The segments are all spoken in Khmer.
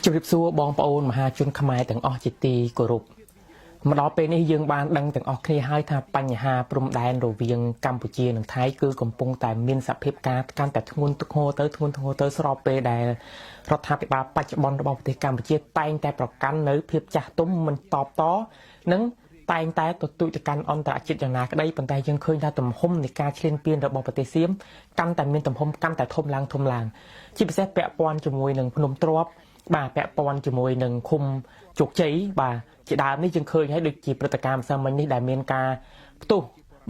ជម្រាបសួរបងប្អូនមហាជនខ្មែរទាំងអស់ជាទីគោរពមកដល់ពេលនេះយើងបានដឹងទាំងអស់គ្នាហើយថាបញ្ហាព្រំដែនរវាងកម្ពុជានិងថៃគឺកំពុងតែមានសភាពការកាន់តែធ្ងន់ធ្ងរទៅធ្ងន់ធ្ងរទៅស្របពេលដែលរដ្ឋាភិបាលបច្ចុប្បន្នរបស់ប្រទេសកម្ពុជាតែងតែប្រកាន់នៅភាពចាស់ទុំមិនតបតនិងតែងតែទទូចទៅកាន់អន្តរជាតិយ៉ាងណាក្តីប៉ុន្តែយើងឃើញថាទំហំនៃការឈ្លានពានរបស់ប្រទេសសៀមកាន់តែមានទំហំកាន់តែធំឡើងធំឡើងជាពិសេសពាក់ព័ន្ធជាមួយនឹងភ្នំទ្របបាទពាក់ព័ន្ធជាមួយនឹងឃុំជោគជ័យបាទជាដើមនេះយើងឃើញហើយដូចជាព្រឹត្តិការណ៍ម្សិលមិញនេះដែលមានការផ្ទុះ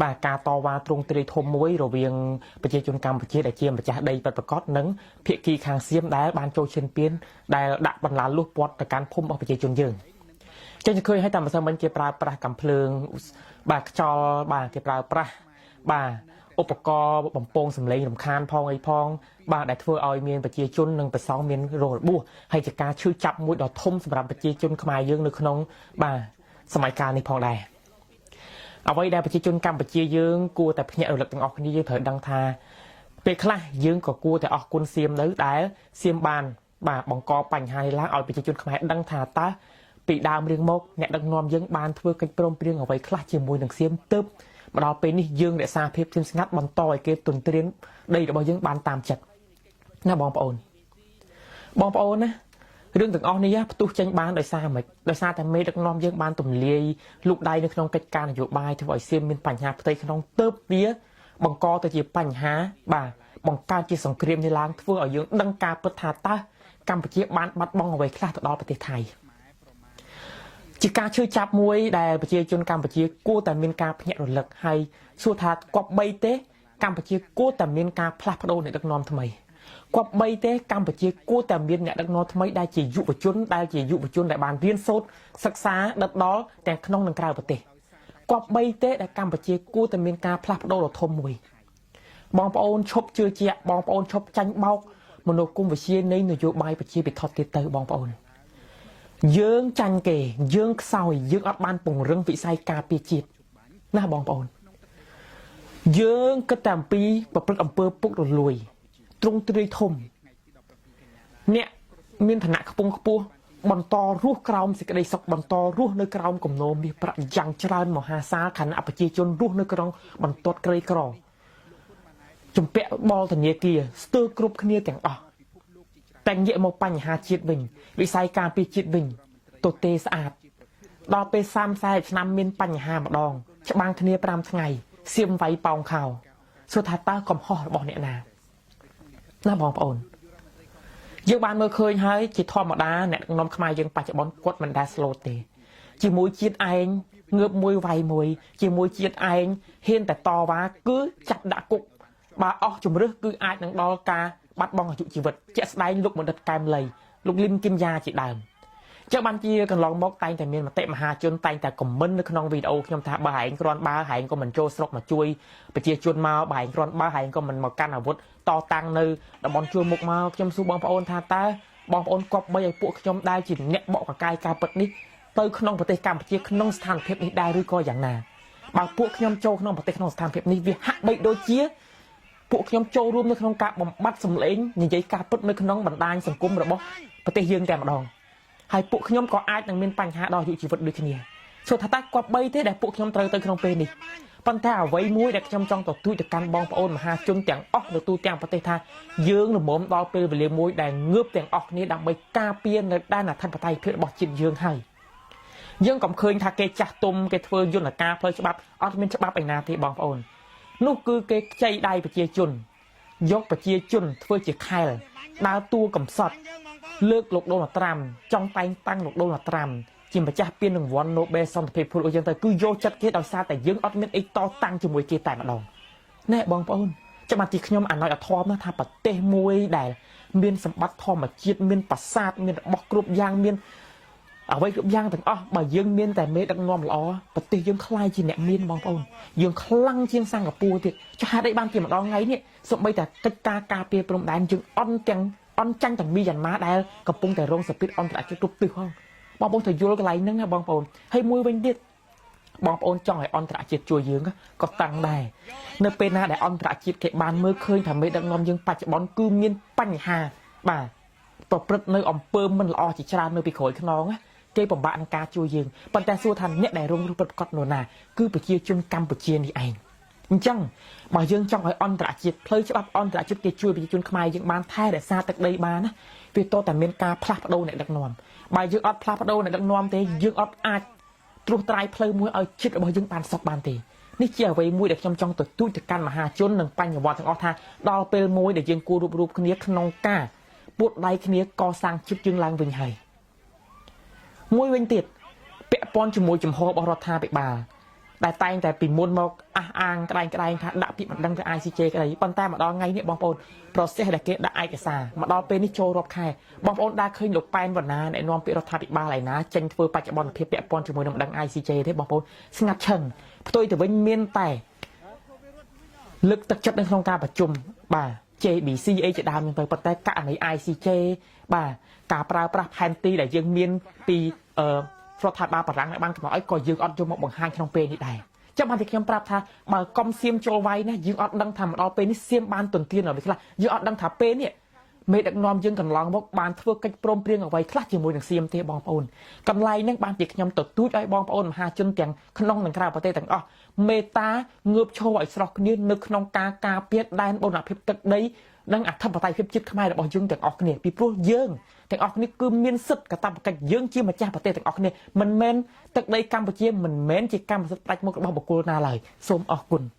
បាទការតវ៉ាទ្រង់ទ្រាយធំមួយរវាងប្រជាជនកម្ពុជាដែលជាម្ចាស់ដីពិតប្រាកដនិងភាគីខាងសៀមដែលបានចូលឈ្លានពានដែលដាក់បន្លាលួសព័ទ្ធទៅកាន់ភូមិរបស់ប្រជាជនយើងចឹងយើងឃើញហើយតាមម្សិលមិញគេប្រើប្រាស់កាំភ្លើងបាទខ្យល់បាទគេប្រើប្រាស់បាទឧបករណ៍បំពងសម្លេងរំខានផងអីផងបាទដែលធ្វើឲ្យមានប្រជាជននិងប្រសងមានរងរបួសហើយជាការឈឺចាប់មួយដ៏ធំសម្រាប់ប្រជាជនខ្មែរយើងនៅក្នុងបាទសម័យកាលនេះផងដែរអ្វីដែលប្រជាជនកម្ពុជាយើងគួរតែភ្ញាក់រលឹកទាំងអស់គ្នាយើងត្រូវដឹងថាពេលខ្លះយើងក៏គួរតែអរគុណសៀមនៅដែលសៀមបានបាទបង្កបញ្ហានេះឡើងឲ្យប្រជាជនខ្មែរដឹងថាតើពីដើមរៀងមកអ្នកដឹកនាំយើងបានធ្វើកិច្ចព្រមព្រៀងអ្វីខ្លះជាមួយនឹងសៀមទើបមកដល់ពេលនេះយើងរក្សាភាពស្ងៀមស្ងាត់បន្តឲ្យគេទន្ទ្រានដីរបស់យើងបានតាមចិត្តណាបងប្អូនបងប្អូនណារឿងទាំងអស់នេះផ្ទុះចេញបានដោយសារម៉េចដោយសារតែមេដឹកនាំយើងបានទម្លាយលូកដៃនៅក្នុងកិច្ចការនយោបាយធ្វើឲ្យសៀមមានបញ្ហាផ្ទៃក្នុងទើបវាបង្កទៅជាបញ្ហាបាទបង្កើតជាសង្គ្រាមនេះឡើងធ្វើឲ្យយើងដឹងការពិតថាតើកម្ពុជាបានបាត់បង់អ្វីខ្លះទៅដល់ប្រទេសថៃជាការឈឺចាប់មួយដែលប្រជាជនកម្ពុជាគួរតែមានការភ្ញាក់រលឹកហើយសួរថាគប្បីទេកម្ពុជាគួរតែមានការផ្លាស់ប្ដូរអ្នកដឹកនាំថ្មីគប្បីទេកម្ពុជាគួរតែមានអ្នកដឹកនាំថ្មីដែលជាយុវជនដែលជាយុវជនដែលបានរៀនសូត្រសិក្សាដិតដល់ទាំងក្នុងនិងក្រៅប្រទេសគប្បីទេដែលកម្ពុជាគួរតែមានការផ្លាស់ប្ដូរដ៏ធំមួយបងប្អូនឈប់ជឿជាក់បងប្អូនឈប់ចាញ់បោកមនោគមវិជ្ជានៃនយោបាយប្រជាពិធដ្ឋទៀតទៅបងប្អូនយើងចាញ់គេយើងខ្សោយយើងអត់បានពង្រឹងវិស័យការពារជាតិណាបងប្អូនយើងគិតតែអំពីប្រព្រឹត្តអំពើពុករលួយទ្រង់ទ្រាយធំអ្នកមានឋានៈខ្ពង់ខ្ពស់បន្តរស់ក្រោមសេចក្តីសុខបន្តរស់នៅក្រោមគំនរមាសប្រាក់យ៉ាងច្រើនមហាសាលខណៈប្រជាជនរស់នៅក្នុងបន្ទាត់ក្រីក្រជំពាក់បលធនាគារស្ទើរគ្រប់គ្នាទាំងអស់តែងាកមកបញ្ហាជាតិវិញវិស័យការពារជាតិវិញទទេស្អាតដល់ពេល30 40ឆ្នាំមានបញ្ហាម្ដងច្បាំងគ្នា5ថ្ងៃសៀមវាយប៉ោងខោសួរថាតើកំហុសរបស់អ្នកណាណាបងប្អូនយើងបានមើលឃើញហើយជាធម្មតាអ្នកដឹកនាំខ្មែរយើងបច្ចុប្បន្នគាត់មិនដែលស្លូតទេជាមួយជាតិឯងងើបមួយវាយមួយជាមួយជាតិឯងហ៊ានតែតវ៉ាគឺចាប់ដាក់គុកបើអស់ជំរឹះគឺអាចនឹងដល់ការបាត់បង់អាយុជីវិតជាក់ស្ដែងលោកបណ្ឌិតកែមលីលោកលឹមគឹមយ៉ាជាដើមចឹងបានជាកន្លងមកតែងតែមានមតិមហាជនតែងតែខមមិននៅក្នុងវីដេអូខ្ញុំថាបើឯងគ្រាន់បើឯងក៏មិនចូលស្រុកមកជួយប្រជាជនមកបើឯងគ្រាន់បើឯងក៏មិនមកកាន់អាវុធតតាំងនៅតំបន់ជួរមុខមកខ្ញុំសួរបងប្អូនថាតើបងប្អូនគប្បីឲ្យពួកខ្ញុំដែលជាអ្នកបកកកាយការពិតនេះទៅក្នុងប្រទេសកម្ពុជាក្នុងស្ថានភាពនេះដែរឬក៏យ៉ាងណាបើពួកខ្ញុំចូលក្នុងប្រទេសក្នុងស្ថានភាពនេះវាហាក់បីដូចជាពួកខ្ញុំចូលរួមនៅក្នុងការបំបត្តិសម្លេងនិយាយការពិតនៅក្នុងបណ្ដាញសង្គមរបស់ប្រទេសយើងតែម្ដងហើយពួកខ្ញុំក៏អាចនឹងមានបញ្ហាដល់អាយុជីវិតដូចគ្នាសួរថាតើគប្បីទេដែលពួកខ្ញុំត្រូវទៅក្នុងពេលនេះប៉ុន្តែអ្វីមួយដែលខ្ញុំចង់ទទូចទៅកាន់បងប្អូនមហាជនទាំងអស់នៅទូទាំងប្រទេសថាយើងល្មមដល់ពេលវេលាមួយដែលងើបទាំងអស់គ្នាដើម្បីការពារនៅដែនអធិបតេយ្យភាពរបស់ជាតិយើងហើយយើងក៏ឃើញថាគេចាស់ទុំគេធ្វើយន្តការផ្លូវច្បាប់អត់មានច្បាប់ឯណាទេបងប្អូននោះគឺគេខ្ចីដៃប្រជាជនយកប្រជាជនធ្វើជាខែលដើរតួកំសត់លើកលោកដូណាល់ត្រាំចង់តែងតាំងលោកដូណាល់ត្រាំជាម្ចាស់ពានរង្វាន់ Nobel សន្តិភាពពលអញ្ចឹងទៅគឺយកចិត្តគេដោយសារតែយើងអត់មានអីតតាំងជាមួយគេតែម្ដងណែបងប្អូនចាំបាទីខ្ញុំអាណយអធមណាថាប្រទេសមួយដែលមានសម្បត្តិធម្មជាតិមានប្រាសាទមានរបស់គ្រប់យ៉ាងមានអ្វីគ្រប់យ៉ាងទាំងអស់បើយើងមានតែមេដឹកនាំល្អប្រទេសយើងក្លាយជាអ្នកមានបងប្អូនយើងខ្លាំងជាងសិង្ហបុរីទៀតចុះហេតុអីបានជាម្ដងថ្ងៃនេះសូម្បីតែកិច្ចការការពារព្រំដែនយើងអន់ទាំងអន់ចាញ់ទាំងមីយ៉ាន់ម៉ាដែលកំពុងតែរងសម្ពាធអន្តរជាតិគ្រប់ទិសផងបងប្អូនត្រូវយល់កន្លែងហ្នឹងណាបងប្អូនហើយមួយវិញទៀតបងប្អូនចង់ឲ្យអន្តរជាតិជួយយើងក៏តាំងដែរនៅពេលណាដែលអន្តរជាតិគេបានមើលឃើញថាមេដឹកនាំយើងបច្ចុប្បន្នគឺមានបញ្ហាបាទ ប្រព្រឹត្តនៅអំពើមិនល្អជាច្រើននៅពីក្រោយខ្នងណាគេពិបាកនឹងការជួយយើងប៉ុន្តែសួរថាអ្នកដែលរងគ្រោះពិតប្រាកដនោះណាគឺប្រជាជនកម្ពុជានេះឯងអញ្ចឹងបើយើងចង់ឲ្យអន្តរជាតិផ្លូវច្បាប់អន្តរជាតិគេជួយប្រជាជនខ្មែរយើងបានថែរក្សាទឹកដីបានណាវាតតែមានការផ្លាស់ប្ដូរអ្នកដឹកនាំបើយើងអត់ផ្លាស់ប្ដូរអ្នកដឹកនាំទេយើងអត់អាចត្រួសត្រាយផ្លូវមួយឲ្យជាតិរបស់យើងបានសុខបានទេនេះជាអ្វីមួយដែលខ្ញុំចង់ទទូចទៅកាន់មហាជននិងបញ្ញវន្តទាំងអស់ថាដល់ពេលមួយដែលយើងគួររួបរวมគ្នាក្នុងការពួតដៃគ្នាកសាងជាតិយើងឡើងវិញហើយមួយវិញទៀតពាក់ព័ន្ធជាមួយជំហររបស់រដ្ឋាភិបាលដែលតែងតែពីមុនមកអះអាងក្តែងក្តែងថាដាក់ពាក្យបណ្ដឹងទៅ ICJ ក្តីប៉ុន្តែមកដល់ថ្ងៃនេះបងប្អូន process ដែលគេដាក់ឯកសារមកដល់ពេលនេះចូលរាប់ខែបងប្អូនដែលឃើញលោកប៉ែនវណ្ណាអ្នកនាំពាក្យរដ្ឋាភិបាលឯណាចេញធ្វើបច្ចុប្បន្នភាពពាក់ព័ន្ធជាមួយនឹងបណ្ដឹង ICJ ទេបងប្អូនស្ងាត់ឈឹងផ្ទុយទៅវិញមានតែលើកទឹកចិត្តនៅក្នុងការប្រជុំបាទ JBC អីជាដើមហ្នឹងទៅប៉ុន្តែករណី ICJ បាទការប្រើប្រាស់ផែនទីដែលយើងមានពីអឺរដ្ឋាភិបាលបារាំងបានកំណត់ឲ្យក៏យើងអត់យកមកបង្ហាញក្នុងពេលនេះដែរចាំបានតែខ្ញុំប្រាប់ថាបើកុំសៀមចូលវាយណាយើងអត់ដឹងថាមកដល់ពេលនេះសៀមបានទន្ទានអ្វីខ្លះយើងអត់ដឹងថាពេលនេះមេដឹកនាំយើងកន្លងមកបានធ្វើកិច្ចព្រមព្រៀងអ្វីខ្លះជាមួយនឹងសៀមទេបងប្អូនកន្លែងហ្នឹងបានជាខ្ញុំទទូចឲ្យបងប្អូនមហាជនទាំងក្នុងនិងក្រៅប្រទេសទាំងអស់មេត្តាងើបឈរឲ្យស្រុះគ្នានៅក្នុងការការពារដែនបូរណភាពទឹកដីនិងអធិបតេយ្យភាពជាតិខ្មែររបស់យើងទាំងអស់គ្នាពីព្រោះយើងទាំងអស់គ្នាគឺមានសិទ្ធិកាតព្វកិច្ចយើងជាម្ចាស់ប្រទេសទាំងអស់គ្នាមិនមែនទឹកដីកម្ពុជាមិនមែនជាកម្មសិទ្ធិផ្ដាច់មុខរបស់បុគ្គលណាឡើយសូមអរគុណ។